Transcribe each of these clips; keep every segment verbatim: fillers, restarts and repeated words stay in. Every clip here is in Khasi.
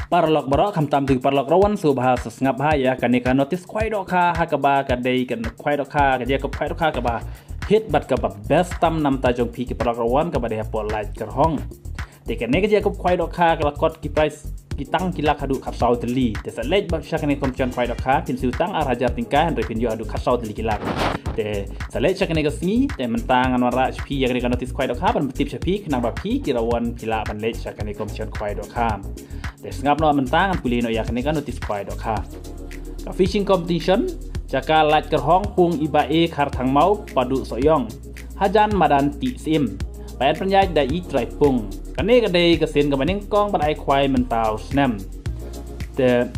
Paralok baroh, khamtam ïa ki paralok rawan, sngewbha sa sngap bha ïa kane ka notice khwai dohkha, ha kaba ka dei ka khwai dohkha, ka jia ka khwai dohkha kaba hit bad kaba best tam na bynta jong phi ki paralok rawan, kaba dei hapoh Laitkyrhong. Te kane ka jia ka khwai dohkha ka la kot ki prize ki tang ki lak haduh khatsaw tylli. Te sa leit bad sha kane ka competition khwai dohkha, phin siew tang ar hajar tyngka, hynrei phin ïoh haduh khatsaw tylli ki lak. Te sa leit sha kane ka sngi, te mynta ngan wanrah sha phi ïa kane ka notice khwai dohkha, ban pyntip sha phi khnang ba phi ki rawan phi lah ban leit sha kane ka competition khwai dohkha. Te sngap noh mynta, ngan pule noh ïa kane ka notice khwai dohkha. Ka fishing competition, jaka Laitkyrhong, pung Iba-e, Kharthangmaw, Paduh Sohiong, hajan madan Tih Syiem. Ba yn pynïaid da i trai pung. Kane ka dei ka sien kaba nyngkong ban ai khwai mynta u snem. Te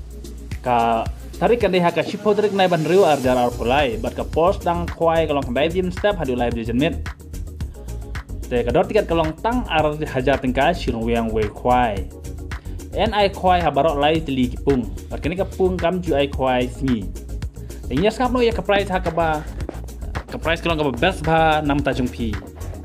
ka tarik kan dei ha ka shiphew tarik bnai ba hynriew arhajar arphew lai, bad ka por sdang khwai ka long khyndai baje mynstep haduh lai baje janmiet. Te ka dor tiket ka long tang ar hajar tyngka, shi ryngwiang wei khwai. Yn ai khwai ha baroh lai tylli ki pung. Bad kane ka pung kam ju ai khwai sngi. Te ngin ïa sngap noh ïa ka prize ha kaba, ka prize ka long kaba best bha na bynta jong phi.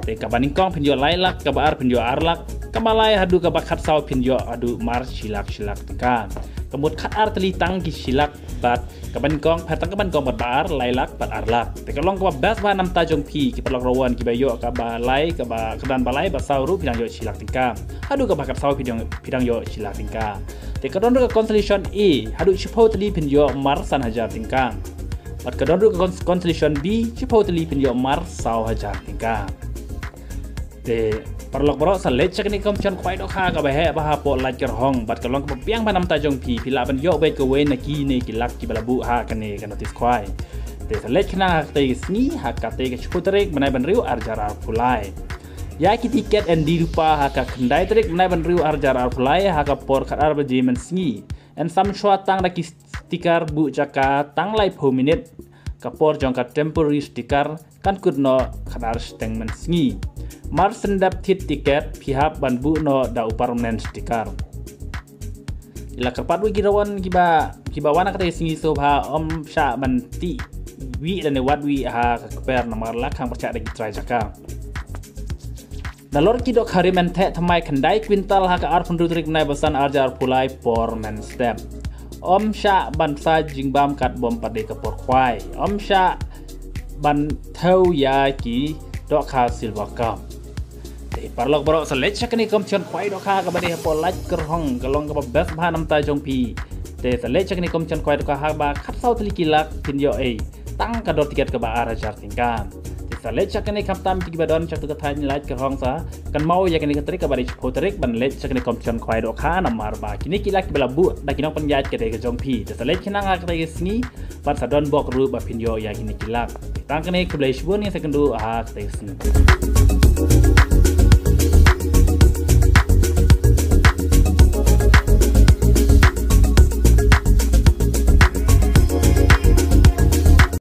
Te kaba nyngkong phin ïoh lai lak, kaba ar phin ïoh ar lak, kaba lai haduh kaba khatsaw phin ïoh haduh mar shi lak, shi lak tyngka. Ka mut khatar tylli tang ki shi lak bad kaba nyngkong, pher tang kaba nyngkong bad ba ar, lai lak bad ar lak. Te ka long kaba best bha na bynta jong phi ki paralok rawan, kiba ïoh kaba lai, kaba kyrdan ba lai bad saw ruh phi dang ïoh shi lak tyngka. Haduh kaba khatsaw phi dang, phi dang ïoh shi lak tyngka. Te ka don ruh ka consolation A, haduh shiphew tylli phin ïoh mar san hajar tyngka. Bad ka don ruh ka cons-, consolation B, shiphew tylli phin ïoh mar saw hajar tyngka. Te paralok baroh, sa leit sha kane ka competition khwai dohkha kaba heh bha hapoh Laitkyrhong, bad ka long kaba biang bha na bynta jong phi, phi lah ban ïoh beit kawei na kine ki lak kiba la buh ha kane ka notice khwai. Te sa leit khnang ha katei ka sngi, ha katei ka shiphew tarik bnai ba hynriew arhajar arphew lai. Ïa ki tiket yn die lypa ha ka khyndai tarik bnai ba hynriew arhajar arphew lai, ha ka por khatar baje mynsngi. Yn sam shwa tang da ki sticker buh jaka tang laiphew minit. Ka por jong ka temporary sticker kan kut noh khatar shiteng mynsngi. Mar shen dep thied tiket, phi hap ban buh noh da u permanent sticker. Ïa la kyrpad ïa ki rawan kiba, kiba wan ha katei ka sngi, sngewbha ym shah ban tih wieh lane wad wieh ha ka kper, namar la khang pyrshah da ki trai jaka. Nalor ki dohkha rim yn theh thymmai khyndai kwintal ha ka arphew hynriew tarik bnai ba san arhajar arphew lai por mynstep. Ym shah ban sa jingbam katba ym pat dei ka por khwai. Ym shah ban thew ïa ki dohkha silver carp. Te paralok baroh, sa leit sha kane ka competition khwai dohkha kaba dei hapoh Laitkyrhong, ka long kaba best bha na bynta jong phi. Te sa leit sha kane ka competition khwai dohkha, ha kaba khatsaw tylli ki lak phin ïoh ei tang ka dor tiket kaba ar hajar tyngka. Te sa leit sha kane, khamtam ïa kiba don sha katei ka thaiñ Laitkyrhong, sa kynmaw ïa kane ka tarik kaba dei shiphew tarik ban leit sha kane ka competition khwai dohkha, namar ba kine ki lak kiba la buh da ki nongpynïaid ka dei ka jong phi. Te sa leit khnang ha katei ka sngi, bad sa don bok ruh ba phin ïoh ïa kine ki lak. Tang kane, khublei shibun, ngin sa ïakynduh ha katei ka sngi.